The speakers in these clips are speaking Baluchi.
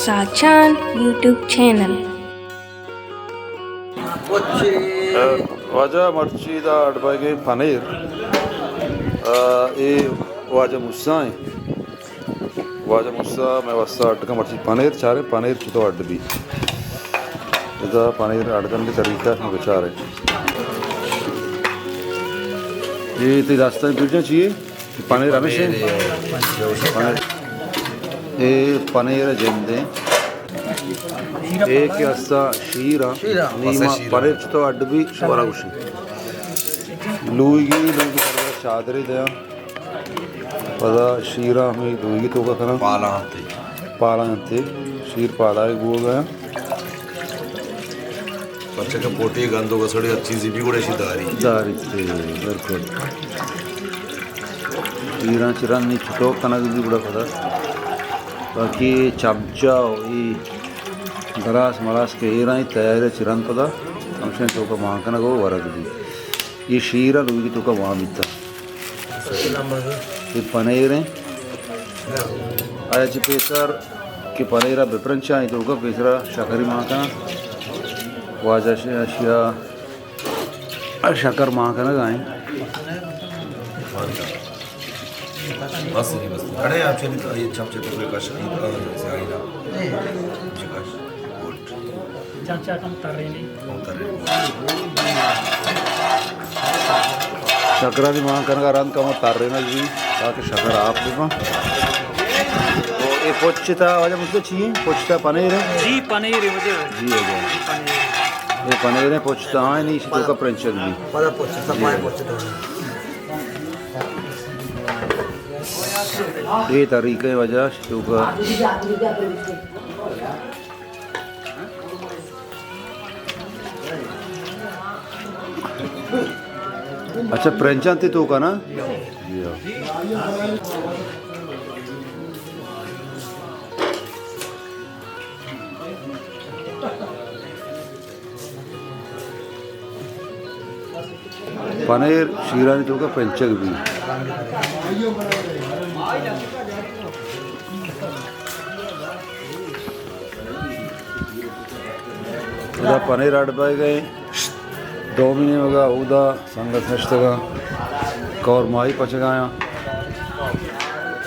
ساچان یوٹیوب چینل۔ واجہ مرچی دا اڈ بائیگیں پنیر۔ آ، اے واجہ موسیٰ ایں۔ واجہ موسیٰ مئے واسطہ اڈ کن مرچی پنیر چاریں، پنیر چتو اڈ بی۔ ادا پنیر اڈ کنگی طریقہ شما بچارے۔ اے تئی دستاں پیرجاں چیے؟ پنیر ہمیش ایں؟ پنیر۔ اے پنیر جند ایں۔ اے کہ ہستا شیر ایں۔ شیر ایں۔ نی ما پنیر چتو اڈ بی شمارا گوشیں۔ لویگی، لویگی سرا چادرے دیاں۔ پدا شیرا ہمے لویگی توکا کناں۔ پالا انت۔ پالا انت۔ شیر پالا ایک بوگا۔ پرچہ کہ پوٹی گندوک ءَ سڑی ہر چیزی بی گڑا اشی داری۔ داری تے، بالکل۔ ایران چہ رند نی چٹوک کنگ بی گڑا پدا۔ باقی چمچہ و ای گلاس ملاس کہ ایران تیاری چہ رند پدا ہمشیں توکا مان کنگ و ورگ بی۔ ای شیر لوگی توکا وان بیتا۔ ای پنیر ایں۔ آیا چہ پیسر کہ پنیر ءَ بپرنچاں، اے توکا پیسرا شکری مان کناں۔ واجہ ش-، اشیا شکر مان کنگ ءَ ایں۔ بس نہیں، بس نہیں۔ اڑے آپ چلی تو یہ چمچے ٹکڑے کا شکر، آ، سے آئی نا۔ چمچے کا ش-، گڈ۔ چمچہ کم ترینی۔ کم ترینی۔ شکرانی مان کنگا رند کم ترینگ بی، تاکہ شکر آپ بباں۔ تو اے پچ تا واجہ مجھے چی ایں؟ پچ تا پنیر ایں؟ جی، پنیر ایں مجھے۔ جی، واجہ۔ پنیر۔ اے پنیر ایں، پچ تا ایں، نی اشی توکا پرنچگ بی۔ پدا پچ تا، پائے پچ تا۔ اے طریقہ واجہ توکا۔ اچھا، پرنچاں تے توکا نا؟ جی ہاں۔ پنیر شیرانی توکا پنچگ بی۔ ادا پنیر اڈ بئیگ ایں۔ دومی نیمگا اودا سنگت نشتگاں۔ کور ماہی پچگایاں۔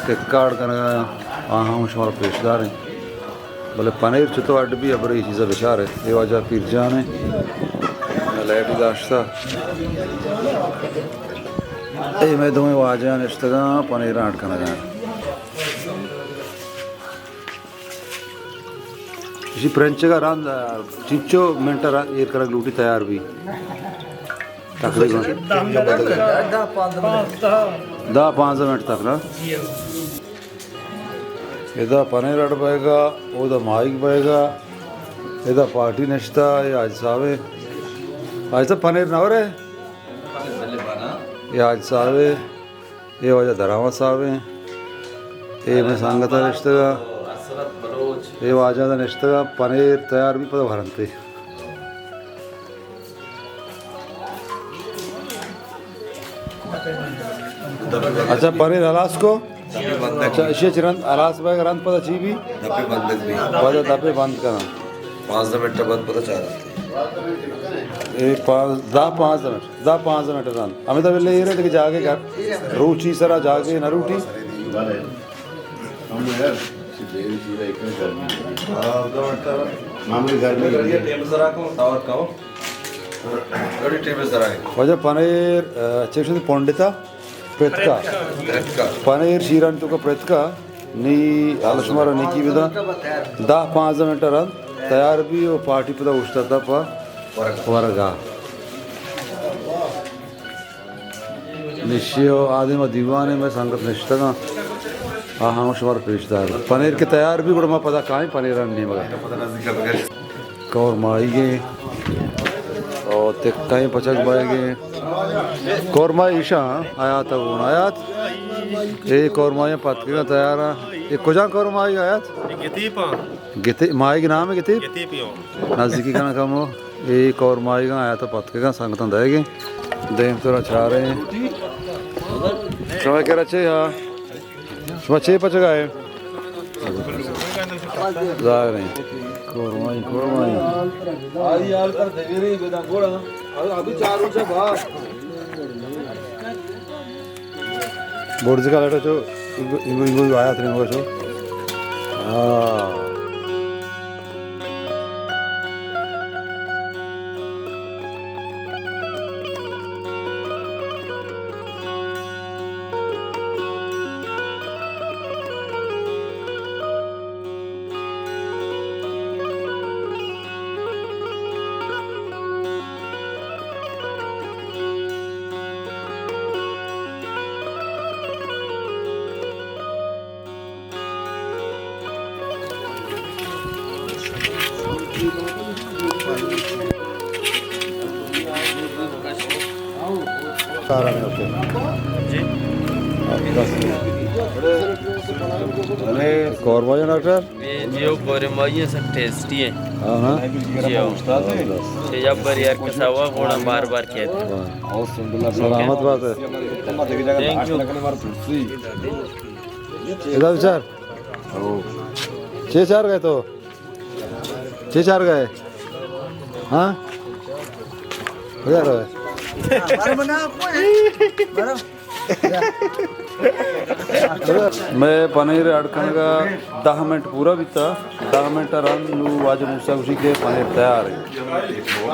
تکا اڈ کنگایاں۔ آہاں ہم شمارا پیش داریں۔ بلے پنیر چتو اڈ بی، ابرے اے چیزا بچارے۔ اے واجہ پیر جان ایں۔ لائٹ داشتا۔ اے مئے دوئیں واجہ نشتگاں، پنیر اڈ کنگاں۔ اشی پرنچگا رند، چنچو منٹ را ایر کنگ لوٹی تیار بی؟ تقریباً دہ پانزدہ منٹ تک نا؟ ادا پنیر اڈ بئیگا، اودا ماہیگ بئیگا، ادا پارٹی نشتا، اے حاج صاحب ایں۔ حاج صاحب پنیر نہ ورے؟ اے حاج صاحب ایں، اے واجہ دراما صاحب ایں، اے مئے سنگتا نشتگا، اے واجہ دا نشتگا، پنیر تیار بی پدا ورنتے۔ اچھا، پنیر ہلاس کو؟ اچھا، اشی چہ رند ہلاس بئیگ، رند پدا چی بی؟ دپے بندگ بی۔ پدا دپے بند کناں۔ پانزدہ منٹ بعد پدا چارنت۔ اے پانز-، دہ پانزدہ منٹ، دہ پانزدہ منٹ رند۔ ہمے تو بلے ایر ایں کہ جاگے گھر، روچی سرا جاگے نہ روٹی۔ معمولی گرمی۔ واجہ پنیر، آ، چے شد پونڈتا؟ پتکا۔ پتکا۔ پنیر شیرانی توکا پتکا۔ نی حال شمارا نیکی بداں۔ دہ پانزدہ منٹ رند تیار بی و پارٹی پدا اوشتاتا پہ ورگا۔ نشی و آدم دیوانے مئے سنگت نشتگاں۔ آہاں شمارا پیش دار۔ پنیر کہ تیار بی، گڑا ما پدا کائیں پنیرانی نیمگا۔ کور ماہیگیں او تکائیں پچگ بئیگیں۔ کور ماہی ایشاں حیات ءَ گون۔ حیات، اے کور ماہیاں پتکگاں تیاراں۔ اے کجام کور ماہیگ حیات؟ گتیپاں۔ گتی-، ماہیگ نام ایں گتیپ؟ گتیپی ہوں۔ نزدیکی کناں کمو۔ اے کور ماہیگاں حیات ءَ پتکگاں سنگتاں دئیگیں۔ دیم ترا چاریں۔ شما کرا چے ہا؟ شما چے پچگا ئے؟ ظاہر ہیں۔ قورمائی، قورمائی۔ برز کا لٹا چو، ایگو، ایگو، ایگو آیا تھنے ہوگا چو۔ ہاں۔ جی۔ ارے، قورمہ جان ڈاکٹر؟ جی، جی، وہ قورمہ ہی ہیں، سب ٹیسٹی ہیں۔ ہاں، ہاں۔ جی، ہاں۔ یہ جب بری ہر کسا ہوا، گوڑا بار بار کہتے ہیں۔ سلامت بات ہے۔ Thank you. ادا بچار۔ چے چار گئے تو؟ چے چار گئے؟ ہاں؟ ہزار گئے؟ میں پنیر اڈ کنگا دہ منٹ پورا بیتا، دہ منٹ رند نو واجہ موسیٰ گوشی کہ پنیر تیار ہے۔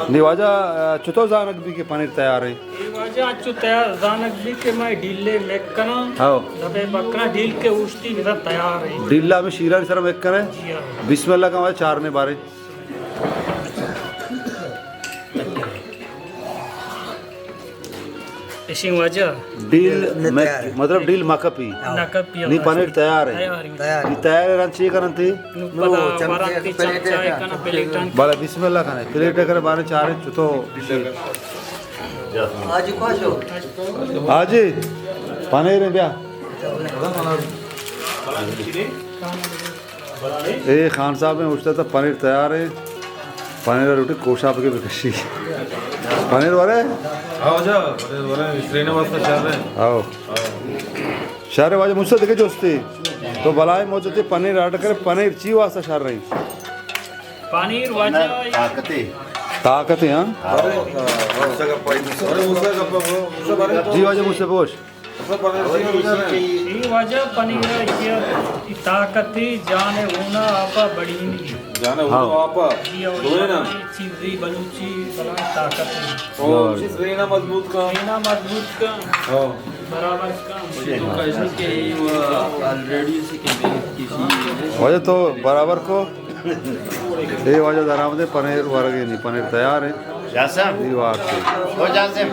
نی واجہ، چتو زانگ بی کہ پنیر تیار ہے؟ اے واجہ انچو تیار زانگ بی کہ ما ڈیلے مک کناں۔ ہاؤ۔ دبے بکنا ڈیل کے اوشتی بزاں تیار ہے۔ ڈیلا ہمیں شیرانی سر مک کرے۔ جی ہاں۔ بسم اللہ کا واجہ چارنے بارے۔ اشیں واجہ۔ ڈیل مک، مطلب ڈیل مکپی۔ نہ کپی نی ہمارا۔ پنیر تیار ہے۔ تیار ہے۔ تیار ہے۔ نی تیار ہے، رند چی کرن تھی؟ نو پدا چمچے، ورن تھی پلیٹ چمچہ ہے۔ کنا پلیٹن۔ بلے بسم اللہ کنے۔ پلیٹ کرے بارے چارے چتو۔ آجی کواں شو؟ آجی، پنیر بیا۔ اے خان صاحب نے اوشتا تھا پنیر تیار ہے۔ پنیر روٹی کوشا پکے بکشی۔ پنیر ورے؟ آؤ جا، پنیر ورے، اسرائیل واسطہ شر ہے۔ آؤ۔ شر واجہ مجھ سے دیکھے جوستی۔ تو بلائے موجودی پنیر آرڈر کرے، پنیر چی واسطہ شر رہی؟ پنیر واجہ طاقت ہے۔ طاقت ہے، ہاں؟ ارے، موسیٰ گپا، موسیٰ گپا، موسیٰ بارے۔ جی واجہ مجھ سے پوچھ۔ موسیٰ پنیر سی واجہ۔ اے واجہ پنیر ءَ کہ طاقت ہے، جان ہے ہونا آپا بڑی نہیں۔ جان ہے ہونا آپا۔ جی، اور دوئے نا۔ چیزی بلوچی بلائیں طاقت ہے۔ او، چیز رینا مضبوط کا۔ رینا مضبوط کا۔ ہاں۔ برابر کا۔ تو کہہ سکتے کہ یہ وہ آلریڈی سے کہ کسی واجہ تو برابر کو۔ اے واجہ درآمد ہے، پنیر ورگے نہیں، پنیر تیار ہے۔ جاسم۔ اے وار سے۔ او جاسم۔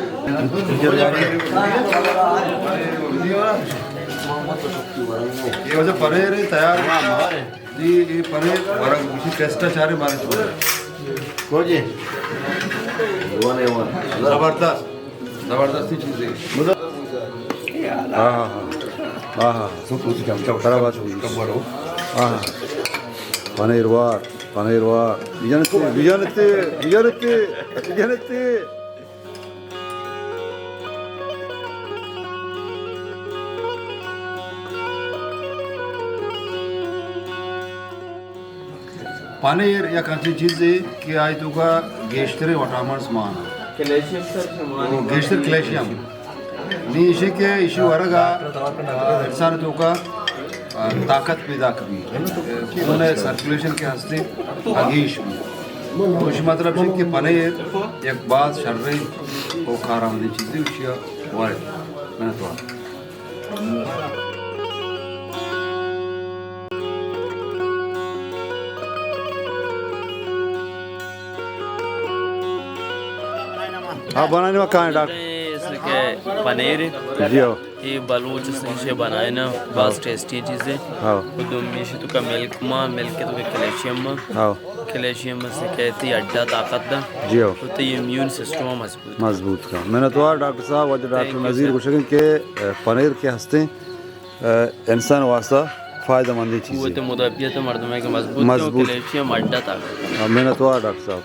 اے واجہ پنیر ہے، تیار ہے۔ جی، اے پنیر ورگ، اسی ٹیسٹ چارے مارے تو۔ کو جی؟ ون اے ون۔ زبردست۔ زبردستی چیز ہے۔ ہاں، ہاں، ہاں۔ ہاں، ہاں۔ سو تو سی چمچا برابر۔ ہاں، ہاں۔ پنیر وار، پنیر وار۔ بجنتے، بجنتے، بجنتے، بجنتے۔ پنیر یک انچیں چیزے کہ آئی توکا گیشتریں وٹامنز مان۔ کیلشیم سر چہ مان۔ گیشتر کیلشیم۔ نی ایشی کہ ایشی ورگا انسان توکا، آ، طاقت پیدا بی۔ خون سرکولیشن کہ ہستے، آ گیش بی۔ تو ایشی مطلب چی کہ پنیر یک باز شریں و کارآمدیں چیزے، ایشی وارد۔ منت وار۔ ہاں، بنانے میں کہاں ہے ڈاکٹر؟ اس کے پنیر۔ جی ہاں۔ یہ بلوچ سے بنائے نا، بس ٹیسٹی چیز ہے۔ ہاں۔ وہ دومی سے تو کا ملک ما، ملک تو کا کیلشیم ما۔ ہاں۔ کیلشیم سے کہتی اڈا طاقت دا۔ جی ہاں۔ تو یہ امیون سسٹم مضبوط۔ مضبوط کا۔ منت وار ڈاکٹر صاحب، واجہ ڈاکٹر نذیر گوشگیں کہ، اے، پنیر کہ ہستیں، اے، انسان واسطہ فائدہ مندیں چیزے۔ قوت مدافعت مردم ہے کہ مضبوط، مضبوط۔ کیلشیم اڈا طاقت۔ ہاں، منت وار ڈاکٹر صاحب۔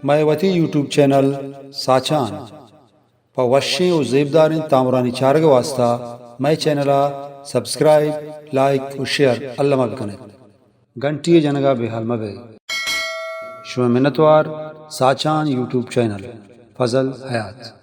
مئے وتی یوٹیوب چینل ساچان پہ وشیں و زیبداریں تامرانی چارگ واسطہ مئے چینل ءَ سبسکرائب، لائک و شیئر الما بکنیت۔ گھنٹی ءِ جنگ ءَ بے حال مہ بئے۔ شمئے منتوار، ساچان یوٹیوب چینل، فضل حیات۔